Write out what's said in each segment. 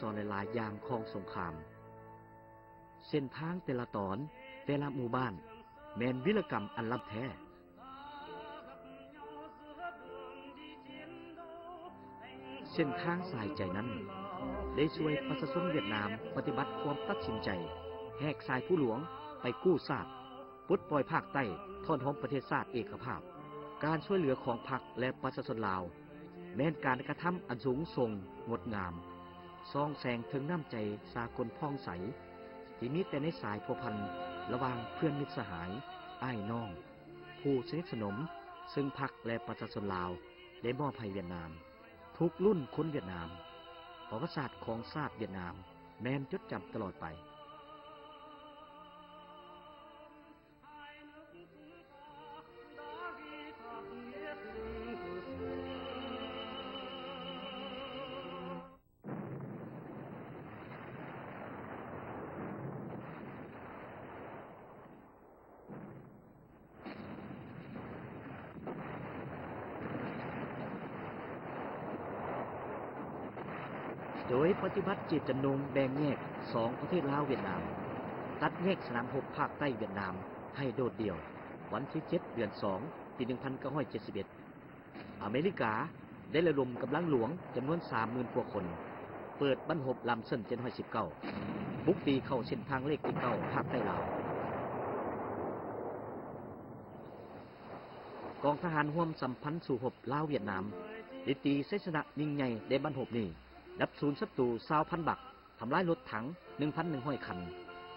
ສອນຫຼາຍໆຢ່າງຂອງສົງຄາມ. ເສັ້ນທາງແຕ່ລະຕອນ, ແຕ່ລະໝູ່ບ້ານ ແມ່ນວິລະກຳອັນລ້ຳແທ້. ເສັ້ນທາງສາຍໃຈນັ້ນ ໄດ້ຊ່ວຍປະຊາຊົນຫວຽດນາມປະຕິບັດຄວາມຕັດສິນໃຈແຫກສາຍພູຫຼວງໄປກູ້ຊາດ, ປົດປ່ອຍພາກໃຕ້, ຖອນຮອມປະເທດຊາດເອກະພາບ. ການຊ່ວຍເຫຼືອຂອງພັກ ແລະ ປະຊາຊົນລາວ ແມ່ນການກະທຳອັນສູງສົ່ງງົດງາມ, ສ່ອງແສງເທິງນ້ຳໃຈສາກົນຜ່ອງໃສ ທີ່ມີແຕ່ໃນສາຍພົວພັນລະຫວ່າງເພື່ອນມິດສະຫາຍ, ອ້າຍນ້ອງ, ຜູ້ສະໜິດສະໜົມ ເຊິ່ງພັກ ແລະ ປະຊາຊົນລາວໄດ້ມອບໃຫ້ຫວຽດນາມ. ທຸກລຸ້ນຄົນຫວຽດນາມ, ປະຫວັດສາດຂອງຊາດຫວຽດນາມແມ່ນຈົດຈຳຕະຫຼອດໄປ. Doy ປະຕິບັດເຈດຈຳນົງແບ່ງແຍກສອງປະເທດລາວຫວຽດນາມ, ຕັດແຍກສະໜາມຮົບພາກໃຕ້ຫວຽດນາມໃຫ້ໂດດດ່ຽວ ວັນທີເຈັດ ເດືອນສອງ ປີໜຶ່ງພັນເກົ້າຮ້ອຍເຈັດສິບເອັດ. ອາເມລິກາໄດ້ລະດົມກຳລັງຫຼວງຈຳນວນສາມໝື່ນກວ່າຄົນ ເປີດບັ້ນຮົບລຳເຊິນເຈັດຮ້ອຍສິບເກົ້າ ບຸກຕີເຂົ້າເສັ້ນທາງເລກທີເກົ້າພາກໃຕ້ລາວ. ກອງທະຫານຮ່ວມສຳພັນສູ້ຮົບລາວຫວຽດນາມ ໄດ້ຕີໄຊຊະນະຍິ່ງໃຫຍ່ໃນບັ້ນຮົບນີ້, ດັບສູນສັດຕູຊາວພັນບັກ, ທຳລາຍລົດຖັງໜຶ່ງພັນໜຶ່ງຮ້ອຍຄັນ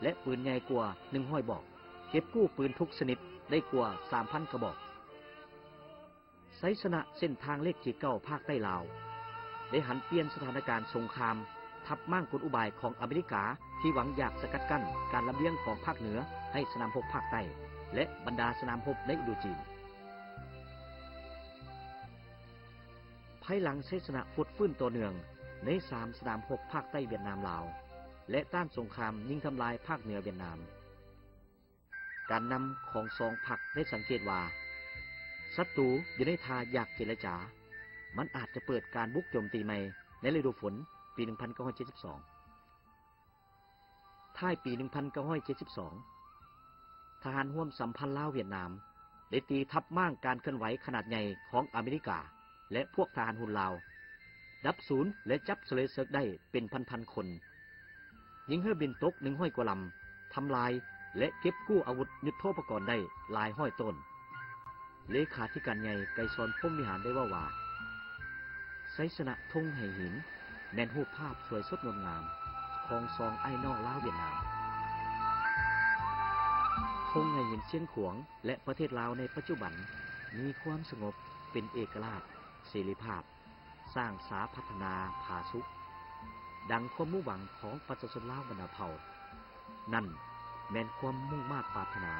ແລະ ປືນໃຫຍ່ກວ່າໜຶ່ງຮ້ອຍບອກ, ເກັບກູ້ປືນທຸກຊະນິດໄດ້ກວ່າສາມພັນກະບອກ. ໄຊຊະນະເສັ້ນທາງເລກທີເກົ້າພາກໃຕ້ລາວ ໄດ້ຫັນປ່ຽນສະຖານະການສົງຄາມ ທັບມ້າງກົນອຸບາຍຂອງອາເມລິກາ ທີ່ຫວັງຢາກສະກັດກັ້ນການລຳລຽງຂອງພາກເໜືອໃຫ້ສະໜາມຮົບພາກໃຕ້ ແລະ ບັນດາສະໜາມຮົບໃນອິນໂດຈີນ. ພາຍຫຼັງໄຊຊະນະຟົດຟື້ນຕໍ່ເນື່ອງໃນສາມສະໜາມຮົບພາກໃຕ້ຫວຽດນາມລາວ ແລະ ຕ້ານສົງຄາມຍິງທຳລາຍພາກເໜືອຫວຽດນາມ, ການນຳຂອງສອງພັກໄດ້ສັງເກດວ່າ ສັດຕູຢູ່ໃນທ່າຢາກເຈລະຈາ, ມັນອາດຈະເປີດການບຸກໂຈມຕີໃໝ່ໃນລະດູຝົນປີໜຶ່ງພັນເກົ້າຮ້ອຍເຈັດສິບສອງ. ທ້າຍປີໜຶ່ງພັນເກົ້າຮ້ອຍເຈັດສິບສອງ ທະຫານຮ່ວມສຳພັນລາວຫວຽດນາມ ໄດ້ຕີທັບມ້າງການເຄື່ອນໄຫວຂະໜາດໃຫຍ່ຂອງອາເມລິກາ ແລະ ພວກທະຫານຮຸນລາວ, ດັບສູນ ແລະ ຈັບສະເລີຍເສິກໄດ້ເປັນພັນໆຄົນ, ຍິງເຮືອບິນຕົກໜຶ່ງຮ້ອຍກວ່າລຳ, ທຳລາຍ ແລະ ເກັບກູ້ອາວຸດຍຸດໂທປະກອນໄດ້ຫຼາຍຮ້ອຍໂຕນ. ເລຂາທິການໃຫຍ່ໄກສອນ ພົມວິຫານ ໄດ້ເວົ້າວ່າ ໄຊຊະນະທົ່ງໄຫຫີນ ແມ່ນຮູບພາບສວຍສົດງົດງາມຂອງສອງອ້າຍນ້ອງລາວຫວຽດນາມ. ທົ່ງໄຫຫີນຊຽງຂວາງ ແລະ ປະເທດລາວໃນປັດຈຸບັນ ມີຄວາມສະຫງົບ, ເປັນເອກະລາດ, ເສລີພາບ, ສ້າງສາພັດທະນາຜາສຸກ ດັ່ງຄວາມມຸ່ງຫວັງຂອງປະຊາຊົນລາວບັນດາເຜົ່າ. ນັ້ນແມ່ນຄວາມມຸ່ງມາດປາດຖະໜາ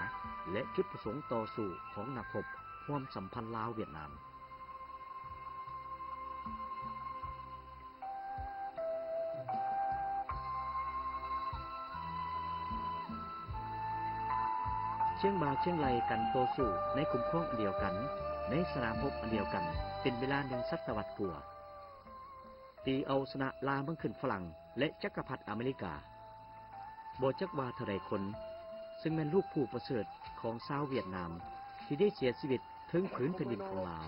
ແລະ ຈຸດປະສົງຕໍ່ສູ້ຂອງນັກຮົບຮ່ວມສຳພັນລາວຫວຽດນາມ. ຄຽງບ່າຄຽງໄຫຼ່ກັນຕໍ່ສູ້ໃນຄຸ້ມຄອງອັນດຽວກັນ, ໃນສະໜາມຮົບອັນດຽວກັນ ເປັນເວລາໜຶ່ງສັດຕະວັດກວ່າ, ຕີເອົາຊະນະລ່າເມືອງຂຶ້ນຝຣັ່ງ ແລະ ຈັກກະພັດອາເມລິກາ. ບໍ່ຈັກວ່າເທົ່າໃດຄົນ ຊຶ່ງແມ່ນລູກຜູ້ປະເສີດຂອງຊາວຫວຽດນາມ ທີ່ໄດ້ເສຍຊີວິດເທິງຜືນແຜ່ນດິນຂອງລາວ.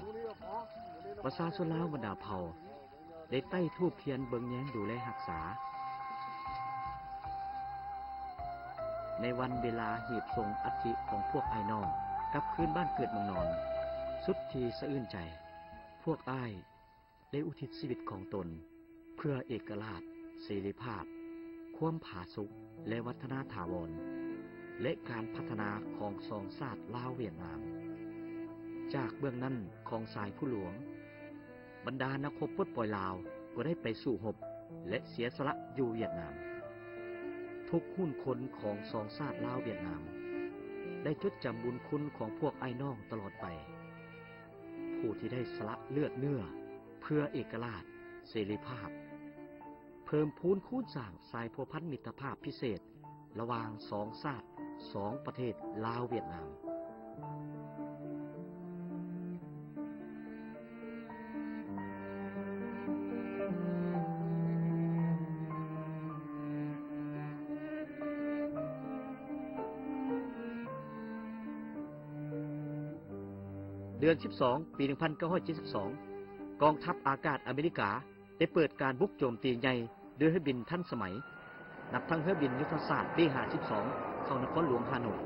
ປະຊາຊົນລາວບັນດາເຜົ່າ ໄດ້ໄຕ້ທູບທຽນເບິ່ງແຍງດູແລຮັກສາ. ໃນວັນເວລາຮີບສົ່ງອັດຖິຂອງພວກອ້າຍນ້ອງກັບຄືນບ້ານເກີດເມືອງນອນ ສຸດທີ່ສະອື່ນໃຈ, ພວກອ້າຍໄດ້ອຸທິດຊີວິດຂອງຕົນເພື່ອເອກະລາດ, ເສລີພາບ, ຄວາມຜາສຸກ ແລະ ວັດທະນາຖາວອນ ແລະ ການພັດທະນາຂອງສອງຊາດລາວຫວຽດນາມ. ຈາກເບື້ອງນັ້ນຂອງສາຍພູຫຼວງ, ບັນດານັກຮົບປົດປ່ອຍລາວກໍໄດ້ໄປສູ້ຮົບ ແລະ ເສຍສະຫຼະຢູ່ຫວຽດນາມ. ທຸກຮຸ່ນຄົນຂອງສອງຊາດລາວຫວຽດນາມ ໄດ້ຈົດຈຳບຸນຄຸນຂອງພວກອ້າຍນ້ອງຕະຫຼອດໄປ, ຜູ້ທີ່ໄດ້ສະຫຼະເລືອດເນື້ອເພື່ອເອກະລາດ, ເສລີພາບ, ເພີ່ມພູນຄູນສ້າງສາຍພົວພັນມິດຕະພາບພິເສດ ລະຫວ່າງສອງຊາດ, ສອງປະເທດລາວຫວຽດນາມ. ເດືອນສິບສອງ ປີໜຶ່ງພັນເກົ້າຮ້ອຍເຈັດສິບສອງ ກອງທັບອາກາດອາເມລິກາໄດ້ເປີດການບຸກໂຈມຕີໃຫຍ່ດ້ວຍເຮືອບິນທັນສະໄໝ, ນັບທັງເຮືອບິນຍຸດທະສາດ ເບ ຫ້າສິບສອງ ເຂົ້ານະຄອນຫຼວງຮ່າໂນ້ຍ.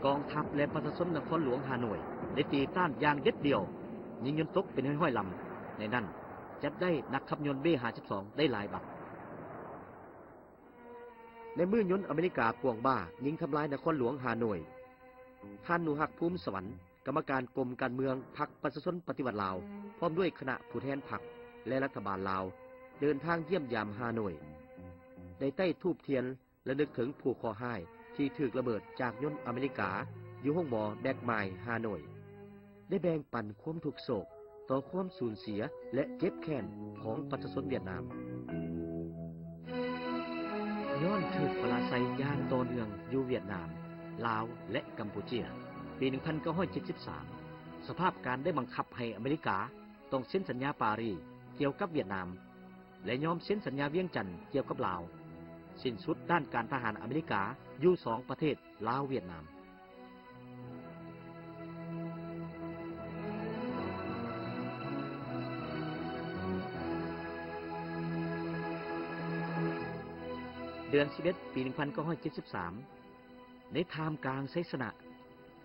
ກອງທັບ ແລະ ປະຊາຊົນນະຄອນຫຼວງຮ່າໂນ້ຍໄດ້ຕີຕ້ານຢ່າງເດັດດ່ຽວ, ຍິງຍົນຕົກເປັນຮ້ອຍໆລຳ, ໃນນັ້ນຈັບໄດ້ນັກຂັບຍົນ ເບ ຫ້າສິບສອງ ໄດ້ຫຼາຍບັກ. ໃນມື້ຍົນອາເມລິກາກວາງບ້າຍິງທຳລາຍນະຄອນຫຼວງຮ່າໂນ້ຍ, ທ່ານ ໜູຮັກ ພູມສະຫວັນ ກຳມະການກົມການເມືອງພັກປະຊາຊົນປະຕິວັດລາວ ພ້ອມດ້ວຍຄະນະຜູ້ແທນພັກ ແລະ ລັດຖະບານລາວ ເດີນທາງຢ້ຽມຢາມຮ່າໂນ້ຍ, ໄດ້ໄຕ້ທູບທຽນລະນຶກເຖິງຜູ້ເຄາະຮ້າຍທີ່ຖືກລະເບີດຈາກຍົນອາເມລິກາຢູ່ໂຮງໝໍແບັກມາຍຮ່າໂນ້ຍ, ໄດ້ແບ່ງປັນຄວາມທຸກໂສກຕໍ່ຄວາມສູນເສຍ ແລະ ເຈັບແຄ້ນຂອງປະຊາຊົນຫວຽດນາມ. ຍ້ອນຖືກປະລາໄຊຢ່າງຕໍ່ເນື່ອງຢູ່ຫວຽດນາມ, ລາວ ແລະ ກຳປູເຈຍ, ປີໜຶ່ງພັນເກົ້າຮ້ອຍເຈັດສິບສາມ ສະພາບການໄດ້ບັງຄັບໃຫ້ອາເມລິກາຕ້ອງເຊັນສັນຍາປາຣີກ່ຽວກັບຫວຽດນາມ ແລະ ຍອມເຊັນສັນຍາວຽງຈັນກ່ຽວກັບລາວ, ສິ້ນສຸດດ້ານການທະຫານອາເມລິກາຢູ່ສອງປະເທດລາວ-ຫວຽດນາມ. ເດືອນສິບເອັດ ປີໜຶ່ງພັນເກົ້າຮ້ອຍເຈັດສິບສາມ ໃນທ່າມກາງໄຊຊະນະ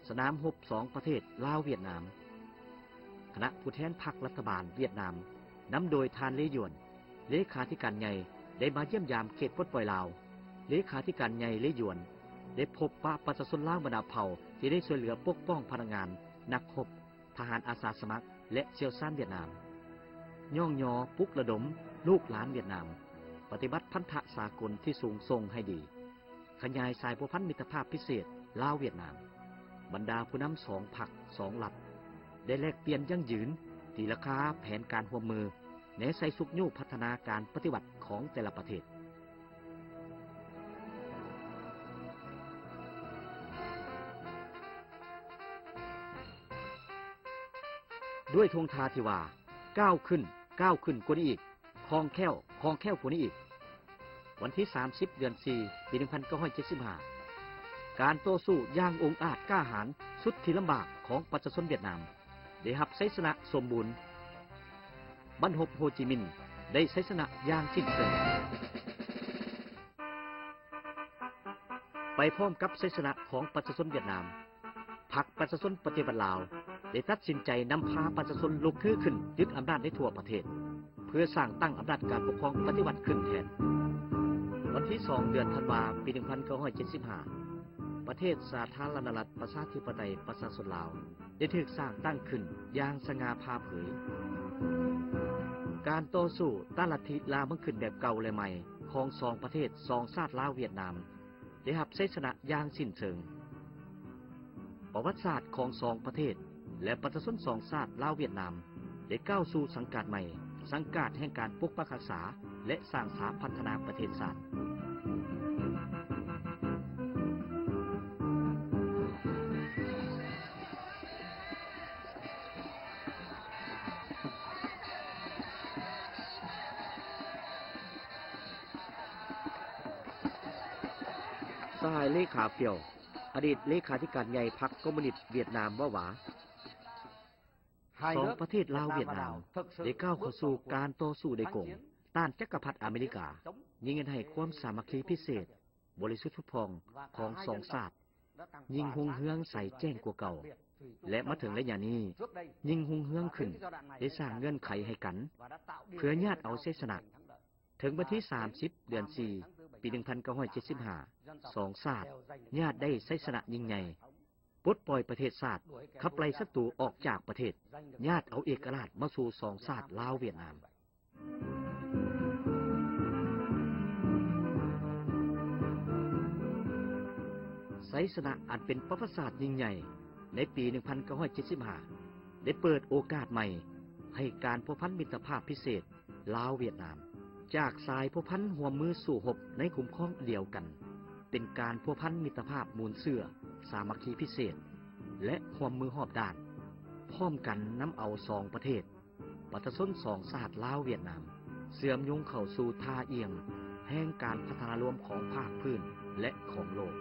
ສະໜາມຮົບສອງປະເທດລາວ-ຫວຽດນາມ, ຄະນະຜູ້ແທນພັກລັດຖະບານຫວຽດນາມ ນຳໂດຍທ່ານ ເລ ຢວນ ເລຂາທິການໃຫຍ່ ໄດ້ມາຢ້ຽມຢາມເຂດປົດປ່ອຍລາວ. ເລຂາທິການໃຫຍ່ ເລ ຢວນ ໄດ້ພົບປະປະຊາຊົນລາວບັນດາເຜົ່າທີ່ໄດ້ຊ່ວຍເຫຼືອປົກປ້ອງພະນັກງານ, ນັກຮົບ, ທະຫານອາສາສະໝັກ ແລະ ຊ່ຽວຊານຫວຽດນາມ, ຍ້ອງຍໍປຸກລະດົມລູກຫຼານຫວຽດນາມປະຕິບັດພັນທະສາກົນທີ່ສູງສົ່ງໃຫ້ດີ, ຂະຫຍາຍສາຍພົວພັນມິດຕະພາບພິເສດລາວ-ຫວຽດນາມ. ບັນດາຜູ້ນຳສອງພັກສອງລັດ ໄດ້ແລກປ່ຽນຢັ້ງຢືນ, ຕີລາຄາແຜນການຮ່ວມມື, ແນໃສ່ຊຸກຍູ້ພັດທະນາການປະຕິວັດຂອງແຕ່ລະປະເທດ. ດ້ວຍທ່ວງທ່າທີ່ວ່າ ກ້າວຂຶ້ນ, ກ້າວຂຶ້ນກວ່ານີ້ອີກ, ຄ່ອງແຄ້ວ, ຄ່ອງແຄ້ວກວ່ານີ້ອີກ. ວັນທີສາມສິບ ເດືອນສີ່ ປີໜຶ່ງພັນເກົ້າຮ້ອຍເຈັດສິບຫ້າ ການຕໍ່ສູ້ຢ່າງອົງອາດກ້າຫານສຸດທີ່ລຳບາກຂອງປະຊາຊົນຫວຽດນາມ ໄດ້ຮັບໄຊຊະນະສົມບູນ. ບັ້ນຮົບໂຮຈິມິນໄດ້ໄຊຊະນະຢ່າງສິ້ນເຊີງ. ໄປພ້ອມກັບໄຊຊະນະຂອງປະຊາຊົນຫວຽດນາມ, ພັກປະຊາຊົນປະຕິວັດລາວ ໄດ້ຕັດສິນໃຈນຳພາປະຊາຊົນລຸກຮືຂຶ້ນຍຶດອຳນາດໃນທົ່ວປະເທດ ເພື່ອສ້າງຕັ້ງອຳນາດການປົກຄອງປະຕິວັດຂຶ້ນແທນ. ວັນທີສອງ ເດືອນທັນວາ ປີໜຶ່ງພັນເກົ້າຮ້ອຍເຈັດສິບຫ້າ ປະເທດສາທາລະນະລັດປະຊາທິປະໄຕປະຊາຊົນລາວ ໄດ້ຖືກສ້າງຕັ້ງຂຶ້ນຢ່າງສະຫງ່າຜ່າເຜີຍ. ການຕໍ່ສູ້ຕ້ານລັດທິລ່າເມືອງຂຶ້ນແບບເກົ່າ ແລະ ໃໝ່ຂອງສອງປະເທດສອງຊາດລາວ-ຫວຽດນາມ ໄດ້ຮັບໄຊຊະນະຢ່າງສິ້ນເຊີງ. ປະຫວັດສາດຂອງສອງປະເທດ ແລະ ປະຊາຊົນສອງຊາດລາວ-ຫວຽດນາມ ໄດ້ກ້າວສູ່ສັງກາດໃໝ່, ສັງກາດແຫ່ງການປົກປັກຮັກສາ ແລະ ສ້າງສາພັດທະນາປະເທດຊາດ. ສະຫາຍ ເລຂາ ຟຽວ ອະດີດເລຂາທິການໃຫຍ່ພັກຄອມມູນິດຫວຽດນາມ ເວົ້າວ່າ ສອງປະເທດລາວ-ຫວຽດນາມ ໄດ້ກ້າວເຂົ້າສູ່ການຕໍ່ສູ້ໂດຍກົງ ຕ້ານຈັກກະພັດອາເມລິກາ, ຍິ່ງເຮັດໃຫ້ຄວາມສາມັກຄີພິເສດ, ບໍລິສຸດຜຸດຜ່ອງຂອງສອງຊາດ ຍິ່ງຮຸ່ງເຮືອງໃສແຈ້ງກວ່າເກົ່າ ແລະ ມາເຖິງໄລຍະນີ້ ຍິ່ງຮຸ່ງເຮືອງຂຶ້ນ, ໄດ້ສ້າງເງື່ອນໄຂໃຫ້ກັນ ເພື່ອຍາດເອົາໄຊຊະນະ. ເຖິງວັນທີສາມສິບ ເດືອນສີ່ ປີໜຶ່ງພັນເກົ້າຮ້ອຍເຈັດສິບຫ້າ ສອງຊາດຍາດໄດ້ໄຊຊະນະຍິ່ງໃຫຍ່, ປົດປ່ອຍປະເທດຊາດ, ຂັບໄລ່ສັດຕູອອກຈາກປະເທດ, ຍາດເອົາເອກະລາດມາສູ່ສອງຊາດລາວ-ຫວຽດນາມ. ໄຊຊະນະອັນເປັນປະຫວັດສາດຍິ່ງໃຫຍ່ໃນປີໜຶ່ງພັນເກົ້າຮ້ອຍເຈັດສິບຫ້າ ໄດ້ເປີດໂອກາດໃໝ່ໃຫ້ການພົວພັນມິດຕະພາບພິເສດ ລາວ-ຫວຽດນາມ, ຈາກສາຍພົວພັນຮ່ວມມືສູ້ຮົບໃນຄຸ້ມຄອງດຽວກັນ ເປັນການພົວພັນມິດຕະພາບມູນເຊື້ອ, ສາມັກຄີພິເສດ ແລະ ຮ່ວມມືຮອບດ້ານ, ພ້ອມກັນນຳເອົາສອງປະເທດ, ປະຊາຊົນສອງຊາດລາວ-ຫວຽດນາມ ເຊື່ອມໂຍງເຂົ້າສູ່ທ່າອ່ຽງແຫ່ງການພັດທະນາລວມຂອງພາກພື້ນ ແລະ ຂອງໂລກ.